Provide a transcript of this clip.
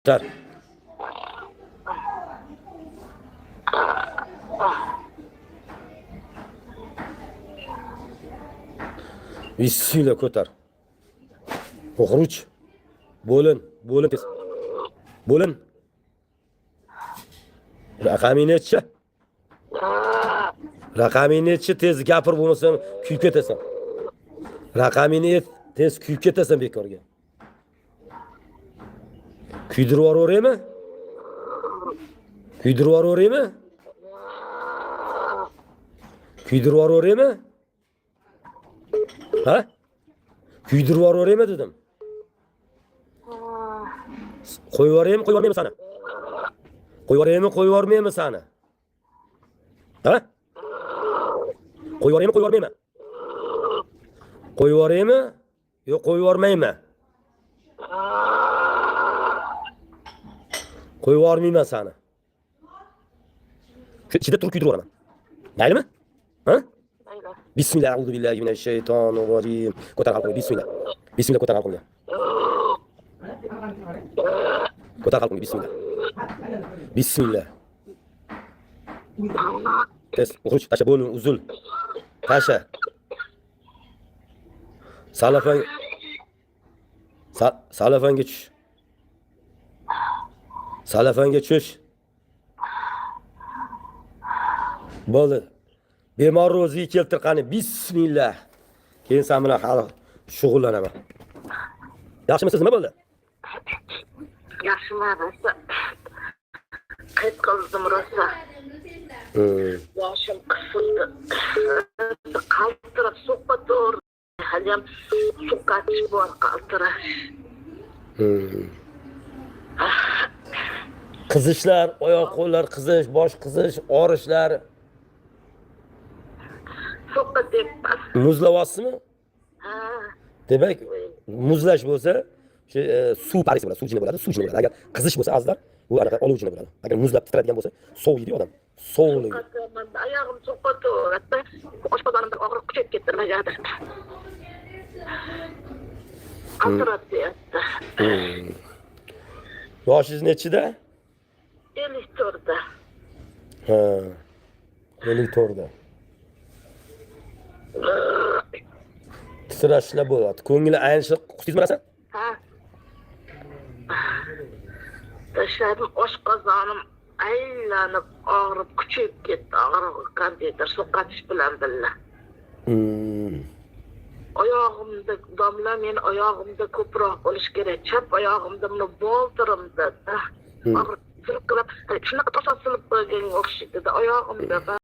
Ko'tar. Bismillah, ko'tar. Uxruj. Bo'lin, bo'lin tez. Bo'lin. Raqaming nechi? Raqaming nechi? Tez gapir, bo'lmasam kuyib ketasan. Raqamingni ayt, tez kuyib ketasan bekorga. Kuydirib yuboraveraymi? Kuydirib yuboraveraymi? Kuydirib yuboraveraymi? Ha? Kuydirib yuboraveraymi dedim. Qo'yib yuboraymi, qo'yib yubormaymi sani? Qo'yib yuboraymi, qo'yib yubormaymi sani? Ha? Qo'yib yuboraymi, qo'yib yubormaymi? Qo'yib yuboraymi? Yo'q, qo'yib yubormaymi? Qo'yib yubormayman sani. Shu ichida turib kuydirib yuboraman. Maylimi? Ha? Mayli. Bismillah, a'udhu billahi minash shaytonir rojim. Ko'tar halqumga, bismillah. Bismillah, ko'tar halqumga. Ko'tar halqumga, bismillah. Bismillah. Tez, uxruj, tasha, bo'lin, uzil. Tasha. Salafang Salafanga tush. Salafanga tush. Bo'ldi. Bemorni o'ziga keltir qani. Bismillah. Keyin sen bilan hali shug'ullanaman. Yaxshimisiz, nima bo'ldi? Yaxshiman, rosa. Qayt qildim rosa. Boshim qisildi. Qaltirab so'qqa to'g'ri. Haliyam so'qqatish bor, qaltirash. Qizishlar, oyoq qo'llar qizish, bosh qizish, og'rishlar. So'qqa teppas. Muzlayapsizmi? Ha. Demak, muzlash bo'lsa, o'sha suv parisi bo'ladi, suv jini bo'ladi, suv jini bo'ladi. Agar qizish bo'lsa, azizlar, u anaqa olov jini bo'ladi. Agar muzlab titraydigan bo'lsa, soviydi odam. Sovuqligi. Oyog'im so'qqa to'g'ri. Oshqozonimda og'riq kuchayib ketdi nimagadir. Qaltirab deyapti. Yoshingiz nechida? 54da. Ha. 54da. Titrashlar bo'ladi. Ko'ngli aynishi qusdingizmi rosa? Ha. Tashladim, oshqozonim aylanib og'rib kuchayib ketdi. Og'rig'i qandaydir so'qqatish bilan birga. Oyog'imda domla, men oyog'imda ko'proq bo'lishi kerak. Chap oyog'imda, buni boltirimda. Og'riq zirqirab, shunaqa tosh osilib qo'yganga o'xshaydi oyog'imda.